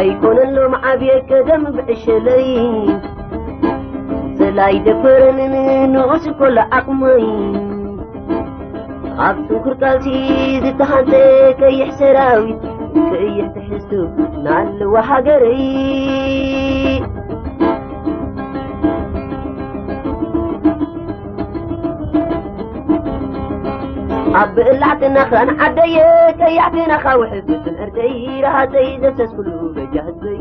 ኣይኮነን ሎም ዓብየ ቀደም ብዕሸለይ፣ ሰላይ ደፈረንን ንኡስ ኮሎ ዓቕመይ። ኣብ ጽንኩር ቃልሲ ዝተሃንጸ ቀይሕ ሰራዊት፣ ቀይሕ ትሕዝቶ ናለዋ ሃገረይ። ኣብ ብእላዕትና ኽራን ዓደየ ቀያሕትና ኻውሕፍትን ዕርደይ ረሃጸይ ዘሰስኩሉ በጃ ህዝበይ።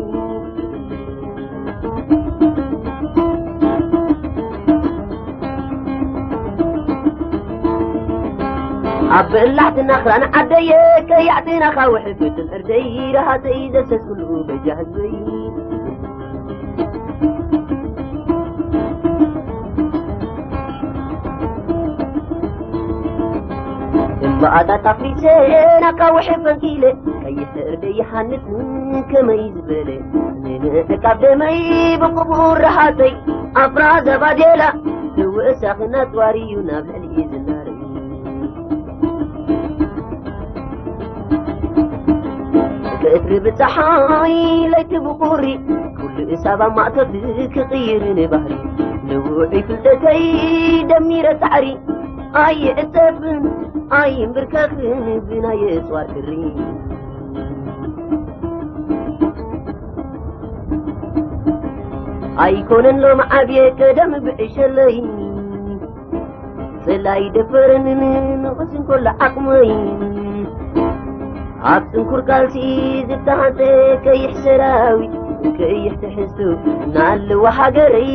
ኣብ ብእላዕትና ኽራን ዓደየ ቀያሕትና ኻውሕፍትን ዕርደይ ረሃጸይ ዘሰስኩሉ በጃ ህዝበይ። እምበኣታት ኣፍሪሰ ናካ ውሕድ ፈንቂለ፣ ቀይሕ እርደ ይሃንጽ ከመይ ዝበለ፣ ንንዕቃብ ደመይ ብቕቡር ረሃጸይ፣ ኣፍራዛ ባዴላ፣ ዝውእሳኽና ጽዋር እዩ ናብ ልዕሊ ዝናረይ። ቀትሪ ብጸሓይ ለይቲ ብቑሪ፣ ኩሉ እሳብ ኣብ ማእቶት ክቕይር ንባህሪ። ንውዑይ ፍልጠተይ ደሚረ ጻዕሪ፣ ኣይዕጸፍን ኣይንብርከኽን ብናይ እጽዋር ክሪ። ኣይኮነን ሎም ዓብየ ቀደም ብዕሸለይ፣ ጽላይ ደፈረንን ንቕስ እንኮሎ ዓቕመይ። ኣብ ጽንኩር ቃልሲ ዝተሃንጸ ቀይሕ ሰራዊት፣ ቀይሕ ትሕዝቶ ናለዋ ሃገረይ።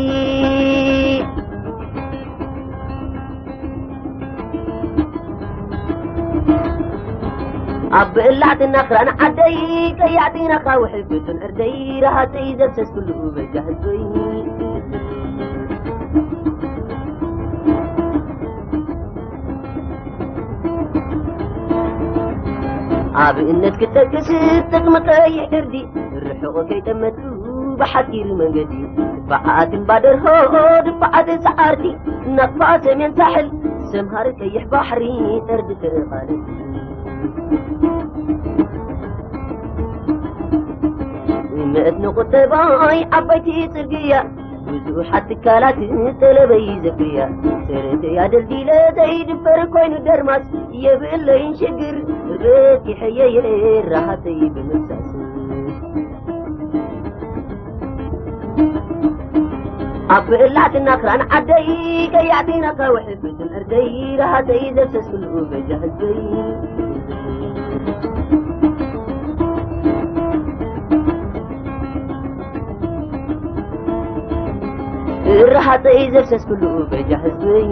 ኣብ ብእላዕትና ኽራን ዓደይ ቀያዕቲ ናኻ ውሕድ ፍቱን ዕርደይ ረሃጸይ ዘብሰስኩሉ በጃ ህዝበይ። ኣብነት ክጠቅስ ጥቕሚ ቀይሕ ዕርዲ ርሑቕ ከይጠመቱ ብሓጺር መንገዲ ድፋዓት እምባ ደርሆ ድፋዓት ሰዓርቲ ናቕፋ ሰሜን ሳሕል ሰምሃር ቀይሕ ባሕሪ ዕርዲ ተቓለስቲ። ምእት ንቁጠባይ ዓበይቲ ጽርግያ ብዙሓት ትካላት ጠለበይ ዘፍርያ። ሰረተያ ደልዲለ ዘይድፈር ኮይኑ ደርማስ የብለይን ሽግር በኪሐየየ ረሃተይ ብምፍሳስ። ኣብ ብእላዕትና ክራን ዓደይ ቀያዕቲ ናካ ውሕፍትን ዕርደይ ረሃተይ ዘብሰስኩሉ በጃ ህዝበይ። ረሃተይ ዘብሰስኩሉ በጃ ህዝበይ።